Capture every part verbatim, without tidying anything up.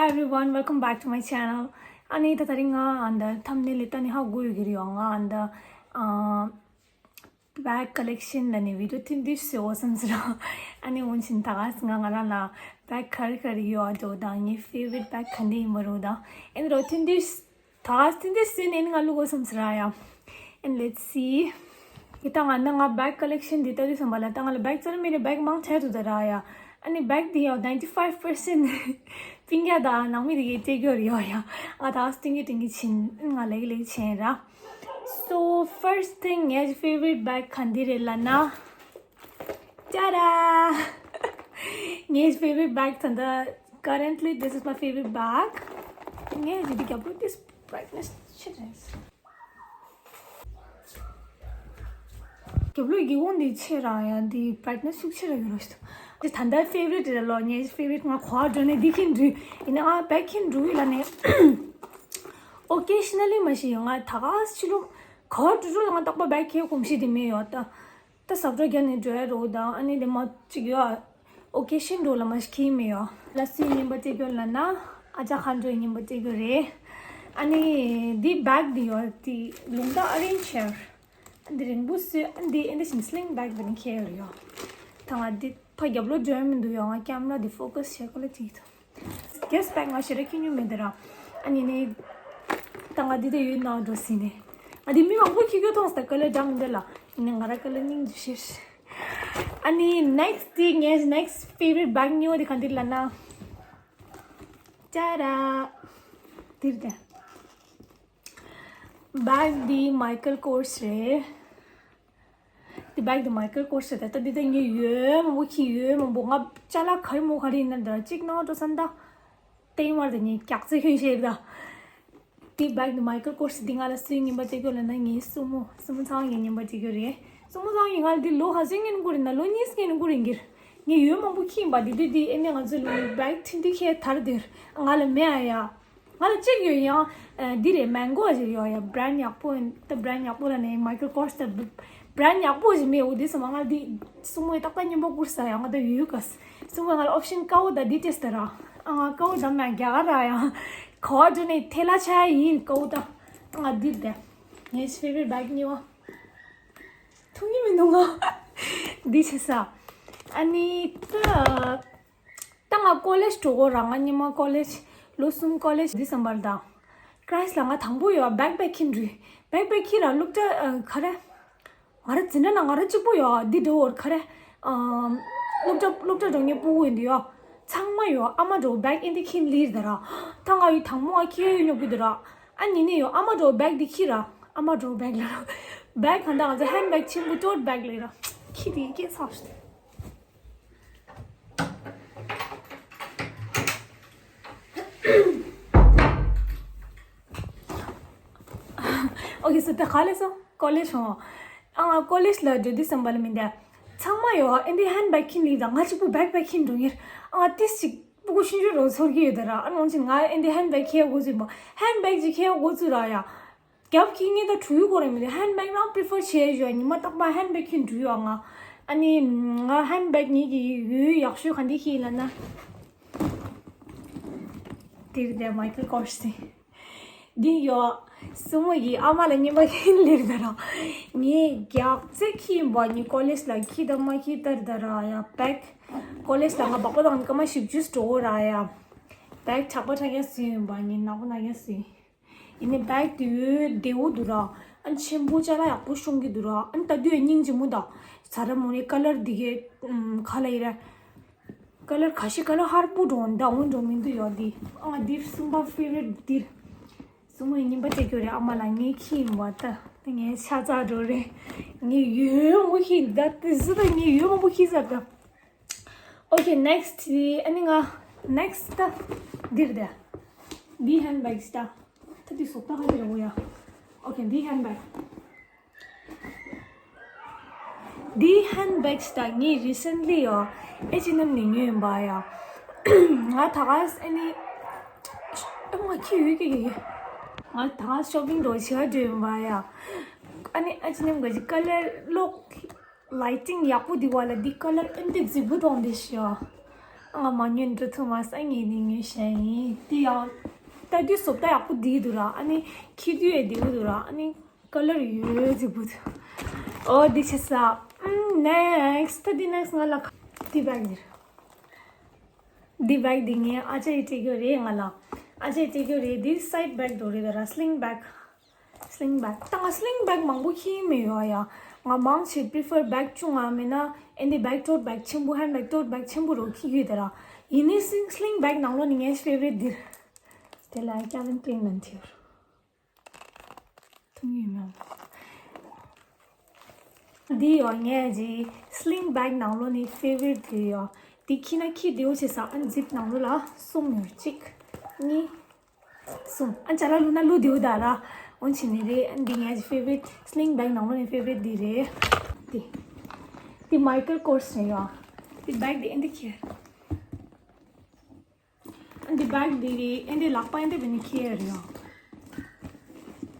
Hi everyone, welcome back to my channel. ཨ་ནི་ད་ད་རིང་ང་ཨ་འདི་ཐམ་ནེལ་ལས་ད་ནི་ཧ་གོ་ཡོད་ཀྱི་རེད་ཡོད། ང་ཨ་འདི་ཨ་bag collection ལ་ནི་video ཐུང་ཐུང་བཟོ་བསམ་ཟེར། ཨ་ནི་འོན་ཅིག་ད་ག་ང་ང་རང་ལ་bag ག་རེ་ག་རེ་ཡོད་ཨ་འདྲ་དང་ངའི་favorite bag ག་འདྲ་ཡིན་པ་རུ་དང་ཨ་ནི་རོ་ཐུང་ཐུང་ད་ག་ཐུང་ཐུང་ཟིན་ནས་ང་བླུག་དགོས་བསམ་ཟེར་ཡ། And let's see. ད་ང་ན་ང་bag collection འདི་ལྟ་དུས་ཙམ་པ་ལ་ད་ང་ལ་bag ཙམ་མིན་ནས་bag མང་ཆེ་འདུག་ད་ར་ཡ། ཨ་ནི་bag འདི་ཡང་ninety five percent པིང་ཡ་ད་ནང་མི་དེ་གའི་སྤྲད་རྒྱུ་རེད་ཡ། ང་ད་སྟིང་གི་སྟིང་གི་ཕྱིན་ང་ལེགས་ལེགས་ཕྱིན་ར། So first thing, ངའི་favorite bag ག་འདི་རེད་ལབ་ན། ཅ་ར། ངའི་favorite bag ད་ལྟ་currently this is my favorite bag. ངའི་འདི་རྒྱབ་ལོགས་this brightness ཆེ་རེད། རྒྱབ་ལོགས་ཀྱི་དབང་འདི་ཆེ་ར་ཡ་འདི་brightness ཤུགས་ཆེ་ར་ཡོད་ར་ཞིག་འདི་ད་ལྟ་favorite རེད་ལོ། ངའི་favorite ང་གོ་བ་འགྲོ་ནས་འདི་ཁྱིན་འདྲུ་ཡིན་ན་ང་bag ཁྱིན་འགྲོ་ཡི་ལ་ནས། Occasionally མ་ཤི་ཡོད་ང་ད་ག་ཕྱི་ལོ་གོ་བ་འགྲོ་འགྲོ་ལ་ང་རྟག་པ་bag ཁྱེར་གོམས་གཤིས་དེ་མེད་ཡོད་ད། ད་ཟབ་སྒྲ་རྒྱག་ནས་འགྲོ་ཡ་རོ་དང་ཨ་ནི་དེ་མ་གཅིག་ཡོད། Occasion འགྲོ་ལ་མ་ཤི་མེད་ཡོད། ལ་སུའི་ཉིན་པ་སྤྲད་རྒྱུ་ལ་ན་ཨ་ཅག་ཁ་འགྲོའི་ཉིན་པ་སྤྲད་རྒྱུ་རེད། ཨ་ནི་འདི་bag འདི་ཡོད་དེ་ལུང་ད་arrange བྱས། འདི་རིང་པོ་སུས་འདི་ཨེ་འདི་བཞིན་sling bag འདི་ནི་ཁྱེར་ཡོད་ཡོད། ད་ང་འདི་ཕ་རྒྱབ་ལོ་འགྲོ་ཡ་མི་འདུག་ཡོད་ང་camera འདི་focus བྱེད་གོ་ལ་ཅིག་ཐུབ། Guess bag ང་ཞེ་དྲག་ཁྱེར་མྱོང་མེད་དེ་ར། ཨ་ནི་ནི། ད་ང་འདི་ད་ཡོད་ནའང་འགྲོ་སྲིད་ནས། ང་འདི་མི་མང་པོ་ཁྱེར་རྒྱུ་མཐོང་སྟེ་ཀ་ལེ་འདྲ་མི་འདྲ་ལ། ཡིན་ནའི་ང་ར་ཀ་ལེ་སྙིང་རྗེ་ཤེས། ཨ་ནི་next འདི་ངའི་next favorite bag གཉིས་པ་འདི་ག་འདི་ལབ་ན། ཅ་ར། འདིར་དེ། bag འདི་Michael Kors རེད། འདི་bag འདི་Michael Kors རེད། ད་འདི་ད་ངས་ཡོད་མང་པོ་ཁྱེར་ཡོད་མང་པོ་ང་ཅ་ལག་ག་རེ་མོ་ག་རེ་ཡིན་ན་འདྲ་གཅིག་ནང་འགྲོ་ས་འདྲ། ཏེང་བར་དུ་ངས་རྒྱག་རྩེ་ཁྱོད་ཤེས་ད། འདི་bag འདི་Michael Kors འདི་ང་ལ་སུའི་ཉིན་པ་སྤྲད་རྒྱུ་ལབ་ན་ངའི་སྲུ་མོ་སྲུ་མོ་ཚང་གི་ཉིན་པ་སྤྲད་རྒྱུ་རེད། སྲུ་མོ་ཚང་གི་ང་ལ་འདི་ལོ་ག་ཚོད་སྔོན་འགོར་རེད་ན་ལོ་གཉིས་སྔོན་འགོར་རེད་འགིར། ངས་ཡོད་མང་པོ་ཁྱེར་ཡིན་པ་འདི་འདི་འདི་ཨེ་ནས་ང་ཚོའི་ལོ་bag ཐིན་ཐིན་ཁྱེར་དར་དེར་ང་ལ་མེད་ཨ་ཡ། ང་ལ་གཅིག་ཡོད་ཡང་། ཨ་འདི་རེད་Mango ཞིག་ཡོད་ཡ་brand ཡག་པོ་ད་brand ཡག་པོ་ལ་ནས་Michael Kors ད་brand ཡག་པོ་ཞིག་མེད་འོ་དེ་སོང་ང་འདི་སྲུ་མོའི་ཏག་ཏག་སྙན་པོ་བསྐུར་ས་ཡ་ང་ད་ཡོད་ག་སྲུ་མོ་ང་ལ་option དཀར་པོ་ད་འདི་སྤྲད་ས་ར་ཨ་ང་དཀར་པོ་ད་མ་རྒྱ་གར་ར་ཡ་ག་བ་འགྲོ་ནས་ཐལ་ལ་ཆ་ཡིན་དཀར་པོ་ད་ང་འདི་ད་ངའི་favorite bag གཉིས་པ་ཐུག་ཉི་མི་འདུག་ང་འདི་བྱེད་ས་ཨ་ནི་ད། ད་ང་ཀོ་ལེཇ་འགྲོ་གོ་ར་ང་ཉི་མ་ཀོ་ལེཇ་ལོ་གསུམ་ཀོ་ལེཇ་འདི་སམ་བར་དང་ཀ་ལེ་སི་ལ་ང་དང་པོ་ཡོད་བེག་པེག་ཁྱེར་འགྲོ། བེག་པེག་ཁྱེར་ར་སློབ་གྲྭ་ཨ་ག་རེ། ང་ར་འཛིན་གྲྭ་ན་ང་ར་གཅིག་པོ་ཡོད་འདི་འགྲོ་བར་ག་རེ། ཨམ། སློབ་གྲྭ་སློབ་གྲྭ་འགྲོ་མཁན་སྤུ་གུ་ཡིན་འདི་ཡོད། ཚང་མ་ཡོད་ཨ་མ་འགྲོ་བེག་ཨིན་འདི་ཁྱེར་ལིར་ད་ར། ད་ང་ཡི་དང་པོ་ང་ཁྱེར་ཡོད་ཉོ་གི་འདི་ར། ཨ་ཉི་ནས་ཡོད་ཨ་མ་འགྲོ་བེག་འདི་ཁྱེར་ར། ཨ་མ་འགྲོ་བེག་ལ་ར། བེག་གང་ད་ང་ཚོ་ཧེན་བེག་ཆེན་པོ་ཊོཊ་བེག་ལ་ར། ཁྱེར་འདི་ཁྱེར་ཚར་ཤི། Okay so ད་ག་ལེ་སོང་ཀོ་ལེཇ་ཧོ། ཨ་ང་ཀོ་ལེཇ་ལ་འགྲོ་དུས་སམ་བར་ལ་མི་འདའ། ཚང་མ་ཡོད་ཨ་འདི་ཧེན་བེག་ཁྱེར་ལིག་དང་ང་གཅིག་པུ་བེག་པེག་ཁྱེར་འགྲོ་ངེར་ཨ་ང་ཏིས་ཅིག་སྤུ་གུ་ཤུན་ཤུན་རོ་ཚོར་གི་ཡོད་ད་ར་ཨ་ནོན་ཅིག་ང་ཨ་འདི་ཧེན་བེག་ཁྱེར་དགོས་ཚུལ་མ་ཧེན་བེག་ཅིག་ཁྱེར་དགོས་ཚུལ་ར་ཡ། རྒྱབ་ཁྱི་ངེད་ད་གྲུ་ཡུ་གོ་རེ་མི་འདུག་ཧེན་བེག་རང་པི་རི་ཕར་བྱས་ཞུ་ཉི་མ་རྟག་པར་ཧེན་བེག་ཁྱི་འགྲུ་ཡོད་ང་། ཨ་ནི་ང་ཧེན་བེག་ངེད་ཀྱི་ཡུལ་ཡག་ཤོས་ག་འདི་ཁྱི་ལ་ན། དེར་དེ་མའི་ཁལ་ཀོར་སི་འདི་ཡོད། སྲུ་མོ་ཡི་ཨ་མ་ལ་ཉི་མ་ཁྱི་ལེར་ད་ར། ངས་རྒྱག་ཚེ་ཁྱི་ཡིན་པ་ནི་ཀོ་ལེཇ་ལ་ཁྱི་ད་མ་ཁྱི་ལྟར་ད་ར་ཡ་བེག་ཀོ་ལེཇ་ལ་ང་སྦག་པ་དང་སྐར་མ་བཞི་བཅུ་འགྲོ་ར་ཡ། བེག་ཆག་པ་ཆག་ཡ་སུ་ཡིན་པ་ནི་ནག་པོ་ནག་ཡ་སུ་ཡིན། ཡིན་ནའི་བེག་དེ་བདེ་བོ་འདུག་ར། ཨ་ཆེན་པོ་ཅ་ལག་ཡག་པོ་ཤོང་གི་འདུག་ར། ཨ་ལྟ་དུས་སྙིང་རྗེ་མོ་དང་། ཟ་ར་མོ་ནི་ཀ་ལར་འདི་གའི་ཨམ་ག་ལ་ཡི་ར། ཀ་ལར་ཁ་ཤས་ཀ་ལར་ཧར་པོ་འགྲོ་འདའ་འོན་འགྲོ་མི་འདུག་ཡོད་འདི། ཨ་འདིར་སུམ་པ་ཕེ་ཝ་རེཊ་འདིར། སུམ་པ་ཡི་ཉིན་པ་སྤྲད་རྒྱུ་རེད་ཨ་མ་ལ་ངའི་ཁྱི་ཡིན་པ་ད། ད་ངའི་ཤ་ཚ་འགྲོ་རེད། ངའི་ཡོད་མོ་ཁྱི་ད་དེ་སུ་ད་ངའི་ཡོད་མོ་ཁྱི་ཟ་ད། Okay next དེ་ཨ་ནི་ང་next ད་འདིར་དེ། འདི་ཧེན་བེག་ད། ད་འདི་སོག་ད་ཧ་ལས་ར་འོ་ཡ། Okay འདི་ཧེན་བེག་འདི་ཧེན་བེག་ད་ངས་recently ཡོ་ཨེ་ཅི་ནམ་ནས་ཉོས་ཡིན་པ་ཡ། ང་ད་ག་ཨ་ནི་ཨ་མ་ཁྱི་ཡོད་ཀྱི་ཡོད། ང་ད་ག་shopping འགྲོ་བྱེད་ག་འགྲོ་ཡིན་པ་ཡ། ཨ་ནི་ཨེ་ཅི་ནམ་ག་ཅི་ཀ་ལར་ལོག lighting ཡག་པོ་འདི་བ་ལ་འདི་ཀ་ལར་ཨེ་འདི་རྫིག་པོ་མཐོང་འདི་ཤི་ཡ། ང་མ་ཉོས་འགྲོ་ཐུབ་མ་སོང་། ངས་འདི་ཉོས་བཞག་ཡིན། འདི་ཡང་ལྟ་དུས་བཟོ་ལྟ་ཡག་པོ་བསྡད་འདུག་ར། ཨ་ནི་འཁྱེར་དུས་ཡང་བདེ་པོ་འདུག་ར། ཨ་ནི་ཀ་ལར་ཡོད་རྫིག་པོ་འདུག་ཨོ་འདི་བྱས་ས། ཨམ་ནེགསི་ད་འདི་ནེགསི་ང་ལ་འདི་བེག་འདི་རེད། འདི་བེག་འདི་ངའི་ཨ་ཅག་གིས་སྤྲད་རྒྱུ་རེད། ང་ལ་ཨ་ཅག་གིས་སྤྲད་རྒྱུ་རེད། འདི་སའིཌ་བེག་འདྲ་རེད་ད་ར། སི་ལིང་བེག་སི་ལིང་བེག་ད་ང་སི་ལིང་བེག་མང་པོ་འཁྱེར་མི་ཡོད་ཡ། ང་མང་ཆེ་པི་རི་ཕར་བེག་ཆུང་ང་མིན་ན་ཨེ་འདི་བེག་ཊོཊ་བེག་ཆེན་པོ། ཧེན་ཌི་བེག་ཊོཊ་བེག་ཆེན་པོ་རོ་འཁྱེར་ཡོད་ད་ར། ཡིན་ནའི་སི་སི་ལིང་བེག་ནང་ལོགས་ནས་ངའི་ཕེ་ཝ་རིཊ་འདི་རེད། དེ་ལ་ཀེལ་ཝིན་ཀླེན་མེན་འཁྱེར་ཐུང་ཡོད་མ། འདི་ཡོད་ངའི་ཇི་སི་ལིང་བེག་ནང་ལོགས་ནས་ཕེ་ཝ་རིཊ་འདི་ཡོད། འདི་འཁྱེར་ན་འཁྱེར་བདེ་པོ་བྱས་ས། ཨ་ཛིབ་ནང་ལོགས་ལ་གསུམ་ཡོད། གཅིག་གཉིས། གསུམ། ཨ་ཅ་ལག་བླུགས་ན་བླུགས་བདེ་པོ་ད་ར། འོན་ཆེ་ནི་རེད། ཨ་འདི་ངའི་ཕེ་ཝ་རིཊ། སི་ལིང་བེག་ནང་ལོགས་ནས་ཕེ་ཝ་རིཊ་འདི་རེད། འདི་འདི་མའི་ཀལ་ཀོར་སི་རེད་ཡ། འདི་བེག་འདི་ཨེ་འདི་འཁྱེར། ཨ་འདི་བེག་འདི་རེད། ཨེ་འདི་ལག་པ་ཨེ་འདི་བེ་ནི་འཁྱེར་ཡ།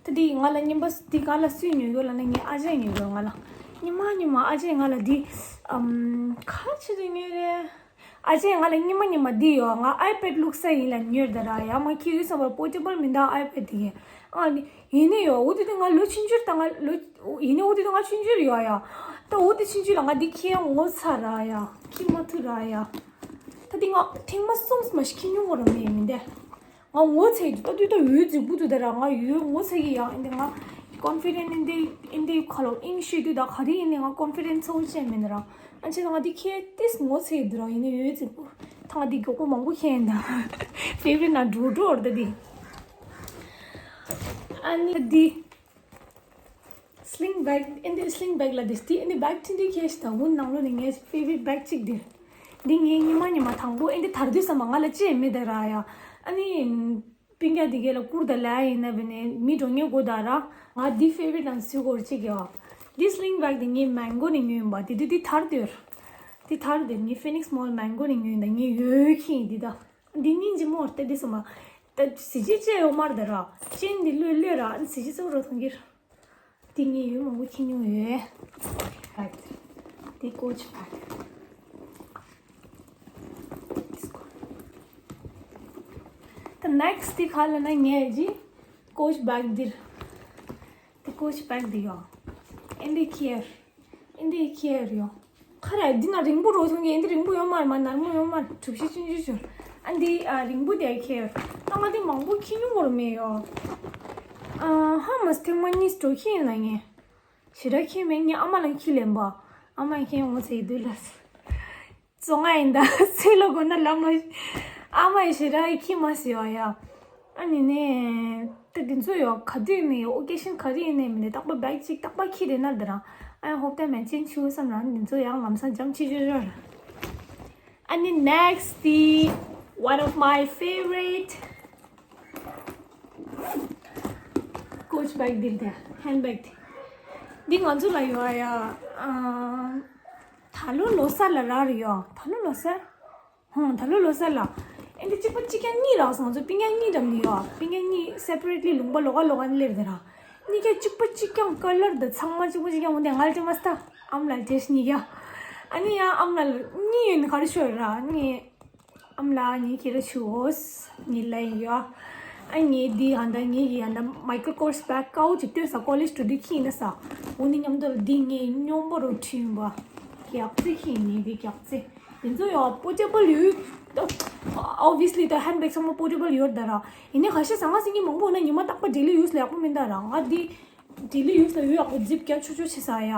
ད་འདི་ང་ལ་རྙིང་པ་འདི་ག་ལ་སུས་ཉོས་ཡོད་ལབ་ན་ངའི་ཨ་ཅག་ཉོས་ཡོད། ང་ལ་རྙིང་མ་རྙིང་མ་ཨ་ཅག་ང་ལ་འདི་ཨམ་ག་ཅི་རེད་ཉོས་རེད། ཨ་ཅེ་ང་ལ་རྙིང་མ་རྙིང་མ་འདི་ཡོད། ང་ཨའི་པེཌ་བླུགས་ས་ཡིན་ལབ་ཉོས་ད་ར་ཡ། མ་འཁྱེར་དུས་ཙམ་པ་པོར་ཊེ་བལ་མིན་ད་ཨའི་པེཌ་དེ་གས། ཨ་ནི་ཡིན་ནི་ཡོད། འོ་དེ་དུས་ང་ལོ་ཆུང་ཆུང་རེད་ད། ང་ལོ་ཡིན་ནི་འོ་དེ་དུས་ང་ཆུང་ཆུང་རེད་ཡ། ད་འོ་དེ་ཆུང་ཆུང་ལ་ང་འདི་འཁྱེར་ཡ་ངོ་ཚ་ར་ཡ། འཁྱེར་མ་ཐུབ་ར་ཡ། ད་འདི་ང་ཐེངས་མ་གསུམ་མ་ཞིག་འཁྱེར་མྱོང་བ་ར་མེད་མིན་ཏེ། ང་ངོ་ཚ་གི་འདུག་ད་དུས་ད་འོད་རྫིག་པོ་འདུག་ད་ར། ང་ཡོད་ངོ་ཚ་གི་ཡ། ཨེ་འདི་ང་ཀོན་ཕི་ཌེན་ཊི་ཨེ་འདི་ཨེ་འདི་ཁ་ལོ་ཨིང་ཤོད་དུས་ད་ག་རེ་ཡིན་ནའི་ང་ཀོན་ཕི་ཌེན་ཊི་ཚ་པོ་ཅིག་མེད་ན་ར། ཨ་ཅེ་ད་ང་འདི་འཁྱེར་ཏིས་ངོ་ཚ་གི་འདུག་ར། ཡིན་ནའི་འོད་རྫིག་པོ། ད་ང་འདི་མགྱོགས་པོ་མང་པོ་འཁྱེར་ཡིན་ད། ཕེ་ཝ་རིཊ་ན་འགྲོ་འགྲོ་འོར་ད་འདི། ཨ་ནི་འདི་སི་ལིང་བེག་ཨེ་འདི་སི་ལིང་བེག་ལ་འདི་སྟི་ཨེ་འདི་བེག་ཐིན་ཏི་ཁྱེར་ཤི་ད། འོ་ནང་ལོགས་ནས་ངའི་ཕེ་ཝ་རིཊ་བེག་གཅིག་འདི། འདི་ངའི་ཉི་མ་ཉི་མ་དང་པོ་ཨེ་འདི་དར་དུས་ཙམ་པ་ང་ལ་ཅི་ཡང་མེད་ད་ར་ཡ། ཨ་ནི་སྤུན་ཀྱག་འདི་གས་ལ་བསྐུར་ད་ལ་ཡིན་ན་བས་ནས་མི་འགྲོ་ཉེ་དགོས་ད་ར། ང་འདི་ཕེ་ཝ་རིཊ་ནང་སུས་དགོས་ཅིག་ཡ། འདི་སི་ལིང་བེག་འདི་ངའི་མེང་གོ་ནས་ཉོས་ཡིན་པ། འདི་འདི་འདི་དར་དུས་འདི་དར་དུས་ངའི་ཕི་ནིག་སི་མོལ་མེང་གོ་ནས་ཉོས་ཡིན་ད། ངའི་ཡོད་ཁྱི་ཡིན་འདི་ད། འདི་སྙིང་རྗེ་མོ་སྟེ་འདི་སོང་མ། ད་གཟི་བརྗིད་ཅི་ཡོད་མ་རེད་ད་ར། ཅན་འདི་ལོས་ལོས་ར། གཟི་བརྗིད་གཙོ་བོ་རོ་མཐོང་གི་ར། འདི་ངས་ཡོད་མང་པོ་འཁྱེར་མྱོང་ཡོད། བེག་འདི་ཀོ་ཆི་བེག་ད་ནེགསི་འདི་ག་ལབ་ན་ངས་ཀོ་ཆི་བེག་འདི་ར། འདི་ཀོ་ཆི་བེག་འདི་ཡོད། ཨེ་འདི་ཁྱེར། ཨེ་འདི་ཁྱེར་ཡོད། ཁ་ར་འདི་ན་རིང་པོ་རོ་མཐོང་གི། ཨེ་འདི་རིང་པོ་ཡོད་མ་རེད། མ་ནར་མོ་ཡོད་མ་རེད། གྲུ་བཞི་ཆུང་ཆུང་ཆུང་། ཨ་འདི་ཨ་རིང་པོ་དེ་ཁྱེར། ད་ང་འདི་མང་པོ་འཁྱེར་མྱོང་བོར་མེད་ཡོད། ཨ་ཧ་མ་སི་ཐེངས་མ་གཉིས་འགྲོ་ཁྱེར་ཡིན་ན་ངས། ཞེ་དྲག་ཁྱེར་མེད། ངས་ཨ་མ་ལ་འཁྱེར་ལེན་པ། ཨ་མ་ཁྱེར་འོང་ཚེ་ཡི་དུས་ལ། བཙོང་ང་ཡིན་ད། ཚེ་ལོ་དགོས་ན་ལམ་ལ། ཨ་མ་ཡི་ཞེ་དྲག་ཡི་ཁྱི་མ་ཟེར་བ་ཡ། ཨ་ནི་ནས། ད་དེ་ཚོ་ཡོ་ག་དུས་ནས་ཨོ་ཀེ་ཤན་ག་རེ་ཡིན་ནས་མིན་ནས་རྟག་པར་བེག་གཅིག་རྟག་པར་ཁྱི་རེ་ན་འདི་རང་། ཨ་ཡ་ཧོབ་ཏེ་མེན་ཅིན་ཆུ་བསམ་རང་དེ་ཚོ་ཡང་ལམ་སང་འཇམ་ཆི་ཆོ་ཆོ་ར། ཨ་ནི་next the one of my favorite Coach bag འདི་རེད། ཧེན་བེག་འདི། འདི་ང་ཚོ་ལ་ཡོད་ཡ། ཨ། ད་ལོ་ལོ་གསར་ལ་རག་རེད་ཡ། ད་ལོ་ལོ་གསར། ཧུང་། ད་ལོ་ལོ་གསར་ལ། ཨེ་འདི་གཅིག་པ་གཅིག་རྐྱང་གཉིས་རག་སོང་། ང་ཚོ་སྤུན་ཀྱག་གཉིས་འགྲམ་ནས་ཡོད། སྤུན་ཀྱག་གཉིས་སེ་པ་རེ་ཊི་ལི་ལུང་པ་ལོགས་ཀ་ལོགས་ཀ་ནས་སླེབས་དེ་ར། གཉིས་ཀ་གཅིག་པ་གཅིག་རྐྱང་། ཀ་ལར་དང་ཚང་མ་གཅིག་པ་གཅིག་རྐྱང་། འོ་དེ་ང་ལ་སྤྲད་མ་སྟ། ཨམ་ལ་སྤྲད་ཤི་གཉིས་ཀ། ཨ་ནི་ཡང་ཨམ་ལ་གཉིས་ཡོད་ནི་ག་རེ་ཤོད་ར་ངས། ཨམ་ལགས་ངས་ཁྱེད་ར་ཆུ་འོས་ངས་ལ་ཡིན་ཡོད། ཨ་ངས་འདི་ཧ་ད་ངས་ཀྱི་ཧ་ད་མའི་ཀལ་ཀོར་སི་བེག་ཀའུ་ཅིག་སྟོན་ས། ཀོ་ལེཇ་ཊུ་ཌེ་ཁྱི་ཡིན་ན་ས། འོ་ནི་མཉམ་དུ་ལ་འདི་ངས་སྙོམས་པོ་རུ་ཁྲིད་ཡིན་པ། རྒྱག་རྩེ་ཁྱི་ཡིན་ངས་འདི་རྒྱག་རྩེ། དེ་ཚོ་ཡང་པོར་ཊེ་བལ་ཡོད། ཨོབ་བི་ཡ་སི་ལི་ད་ཧེན་བེག་ཚང་མ་པོར་ཊེ་བལ་ཡོད་ད་ར། ཡིན་ནའི་ཁ་ཤས་ཟང་ང་ཟིང་གི་མང་པོ་ཡོད་ན་ཉི་མ་རྟག་པ་ཌེ་ལི་ཡུ་སི་ལ་ཡག་པོ་མིན་ད་ར། ང་འདི་ཌེ་ལི་ཡུ་སི་ལ་ཡོད་ཡག་པོ་ཛིབ་རྒྱག་ཆོག་ཆོག་བྱེད་ས་ཡ།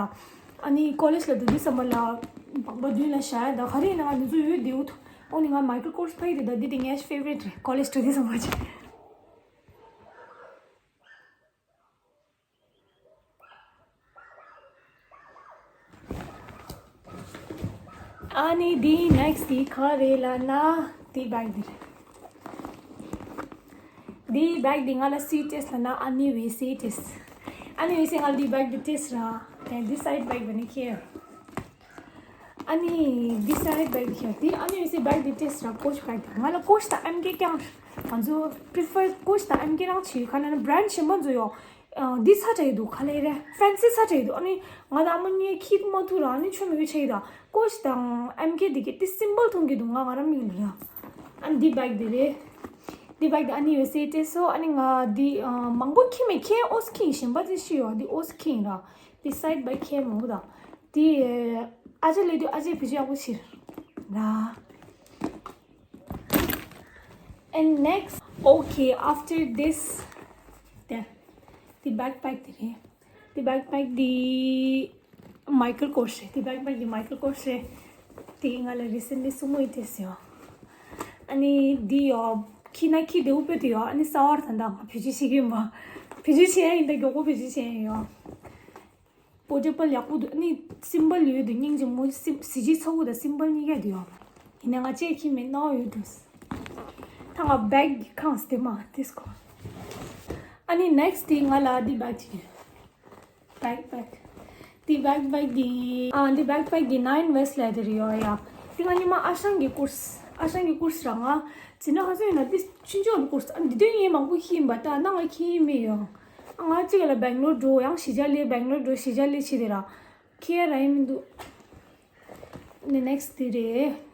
ཨ་ནི་ཀོ་ལེཇ་ལ་འགྲོ་དུས་ཙམ་པ་ལ་སྦག་སྦག་མདུན་ལ་བཞག་ཡ་ད་ག་རེ་ཡིན་ན་ང་འདི་ཚོ་ཡོད་བདེ་བོ་འདུག་འོ་ནི་ང་མའི་ཀལ་ཀོར་སི་ཕ་ཡི་དེ་ད་འདི་དེ་ངའི་ཕེ་ཝ་རི་ཊི་རེད། ཀོ་ལེཇ་འགྲོ་དུས་ཙམ་པ་ཅིག་ཨ་ནི་འདི་ནེགསི་འདི་ག་རེད་ལབ་ན། འདི་བེག་འདི་རེད། འདི་བེག་འདི་ང་ལ་སུས་སྤྲད་ལབ་ན་ཨ་ནི་ཝེ་སིས་སྤྲད། ཨ་ནི་ཝེ་སིས་ང་ལ་འདི་བེག་འདི་སྤྲད་ར། དེ་འདི་སའིཌ་བེག་བ་ནི་ཁྱེར། ཨ་ནི་འདི་སའིཌ་བེག་འདི་ཁྱེར། འདི་ཨ་ནི་ཝེ་སིས་བེག་འདི་སྤྲད་ར། ཀོ་ཆི་བེག་འདི་ང་ལ་ཀོ་ཆི་དང་ཨེམ་ཀེ་རྐྱང་། ང་ཚོ་པི་རི་ཕར་ཀོ་ཆི་དང་ཨེམ་ཀེ་རང་བྱེད། ག་ན་ན་བྷི་རེན་ཌི་གཞན་པ་ཚོ་ཡོད། ཨ། འདི་ཚ་དྲགས་འདུག་ག་ལེ་རེད། ཕེན་སི་ཚ་དྲགས་འདུག་ཨ་ནི་ང་དང་ཨ་མ་གཉིས་ཁྱེར་མ་ཐུབ་ར། ཨ་ནི་ཆོ་མེད་པའི་ཆ་ཡི་ད་ཀོ་ཤི་དང་ཨེམ་ཁེ་འདི་གི་དེ་སིམ་པལ་མཐོང་གི་འདུག་ང་ང་རང་མིག་ལ་ར། ཨ་ནི་འདི་བེག་འདི་རེད། འདི་བེག་འདི་ཨ་ནི་ཡོད་སེ་སྤྲད་སོང་། ཨ་ནི་ང་འདི་ཨ་མང་པོ་ཁྱེར་མེད། ཁྱེར་ཨོ་སི་ཁྱེར་ཡིན། གཞན་པ་ཅི་ཤི་ཡོད། འདི་ཨོ་སི་ཁྱེར་ཡིན་ར། འདི་སའིཌ་བེག་ཁྱེར་མང་པོ་དང་། འདི་ཨ་ཅེ་ལས་དུས་ཨ་ཅེ་བེད་སྤྱོད་ཡག་པོ་བྱེད་ར། And next, okay, after this, དེ་འདི་བེག་པེག་དེ་རེད། འདི་བེག་པེག་འདི་མའི་ཀལ་ཀོརས་རེད། འདི་བེག་པེག་འདི་མའི་ཀལ་ཀོརས་རེད། དེ་ང་ལ་རི་སེན་ལི་སུ་མོ་ཡིས་སྤྲད་སོང་། ཨ་ནི་འདི་ཡོ་ཁྱེར་ན་ཁྱེར་བདེ་པོ་དཔེ་དེ་ཡོ། ཨ་ནི་གསར་པ་རེད། ད་ང་བེད་སྤྱོད་བྱེད་ཀྱི་ཡིན་པ། བེད་སྤྱོད་བྱེད་ཡ་ཡིན་ད། མགྱོགས་པོ་བེད་སྤྱོད་བྱེད་ཡ་ཡོ། པོར་ཊེ་བལ་ཡག་པོ་འདུག་ཨ་ནི་སིམ་པལ་ཡོད་འདུག་སྙིང་རྗེ་མོ། སིམ་གཟི་བརྗིད་ཚ་པོ་དང་སིམ་པལ་གཉིས་ཀ་འདུག་ཡོ། ཡིན་ནའང་ང་ཅེ་ཁྱེར་མེད་ནོ་ཡོད་འདུག་ད་ང་བེག་གི་ཁང་སྟེ་མ་དེ་སྐོར། ཨ་ནི་ནེག་སི་ཊི་དེ་ང་ལ་འདི་བེག་ཅིག་ཡོད། བེག་པེག་འདི་བེག་པེག་འདི་ཨ་འདི་བེག་པེག་འདི་ནའིན་ཝེ་སི་ལ་དེ་རེད་ཡོ་ཡ། འདི་ང་ཉི་མ་ཨ་ཞང་གི་ཀོརས། ཨ་ཞང་གི་ཀོརས་ར། ང་ཇི་ན་ཧ་ཟོ་ཡིན་ན་འདི་ཆུང་ཆུང་གི་ཀོརས། ཨ་འདི་དོན་ཡིན་མང་པོ་ཤེས་ཡིན་པ། ད་ནང་ང་ཁྱེར་ཡིན་མེད་ཡོ། ང་གཅིག་ལ་སྦེང་ལོར་འགྲོ། ཡང་གཞིས་ཆགས་ལས་སྦེང་ལོར་འགྲོ། གཞིས་ཆགས་ལས་ཕྱི་དེ་ར། ཁྱེར་ར་ཡིན་མི་འདུག་ནི་ནེག་སི་ཊི་དེ་རེད།